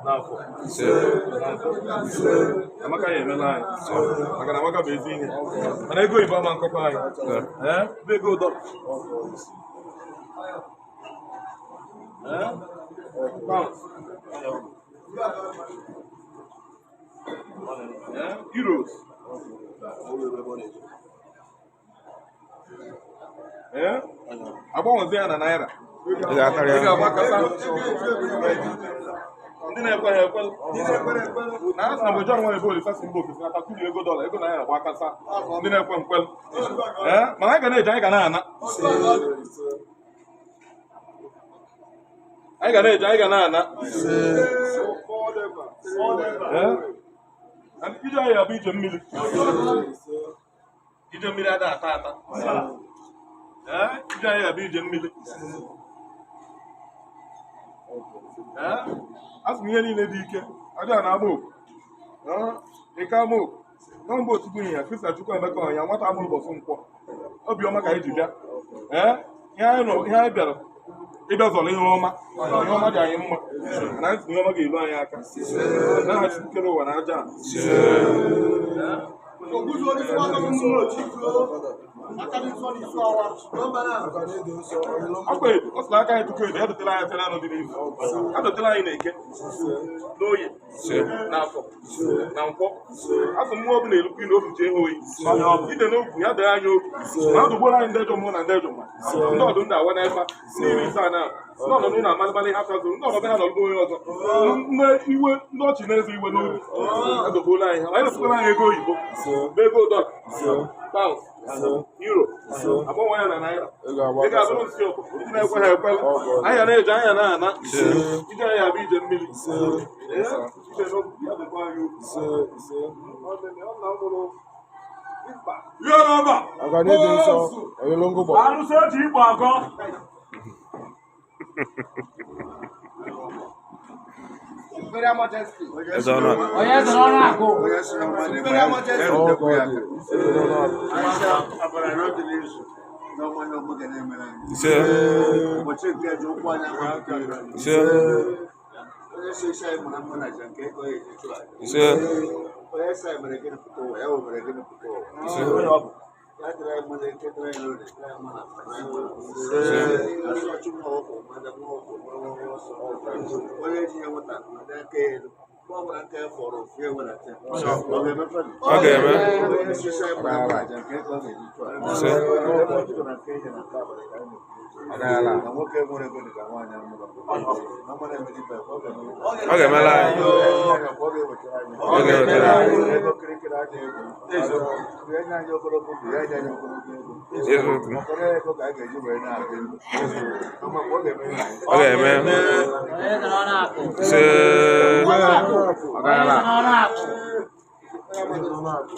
N'afọ. Na nkwọ. Amaka ya emela anyị. Maka na Amaka bụ ezi ihe. Mana ego oyibo ama nkọkọ anyị. Ee, bụ ego dọla. Ee, pounds. Ee, euros. Ee, agbanwezi ya na naira. Ị ga-akarị Ị ya. ga-agbakọta. Ndị na-ekweghị ekwe na asị na mgbe John nwere ebe olisa si mba ofesi nata tụrụ ego dọla, ego naira gbakasa. Ndị na-ekwe nkwel. Ee, mana anyị ga na-eje, anyị ga na-ana. Anyị ga na-eje, anyị ga na-ana. Ee, ije anyị abụ ije mmiri. Ije mmiri ada ata ata. Ee, ije anyị abụ ije mmiri. Ee, asị m ihe niile dị ike aja na agba oku. Ike ama oku na mba otu ya Krista Chukwu Emeka ọnya nwata amụrụ ụbọchị nkwọ obiọma ka anyị ji bịa. Ee, ihe anyị nọ, ihe anyị bịara ịbịa zọrọ ihe ọma. Ihe ọma dị anyị mma, na anyị sị na ihe ọma ga-eru anyị aka n'aha Chukwu kere ụwa na aja a. Akwa edo, ọ sị na aka anyị tụkọ edo, ya dotela anyị afịa anọ dị n'izu, ya dotela anyị na eke, n'oye, n'afọ, na nkwọ. Afọ mmụọ ọbụla erukwu na ofu jee ha oyi ide n'okwu ya dee anyị okwu ma adụgbuola anyị ndị ejọ mmụọ na ndị ejọ mma, ndị ọdụ ndị awa n'efa n'iri ise a na ndị ọnọ n'ụlọ amalịmalị ha fazụrụ ndị ọnọbe ha nọrụgo onye ọzọ, ndị iwe, ndị ọchị na-eze iwe n'obi adọgbuola anyị ha. Anyị dọtụkwara anyị ego oyibo bụ ego dọla, pounds, euro, agbanwe ya na naira. Ị ga-abụrụ nsị ọkụkọ. Ndị na-ekwe ha ekwela. Anyị ga na-eje, anyị na-ana. Ije anyị abụ ije mmiri. Ee, ije n'okwu ya dịkwa anyị okwu. Yoruba. Arụsị eji igbo agọ. Imperial Majesty. Eze ọnụ akụ. Onye zọrọ ọnụ akụ. Ise. Ise. Ise. Ise. Ọ ga-eme. Ise. Ọ ga-emela anyị. Ọ ga-ewetara anyị. Eziokwu. Ọ ga-eme. Onye zọrọ ọnụ akụ. Ise. Onye zọrọ ọnụ akụ.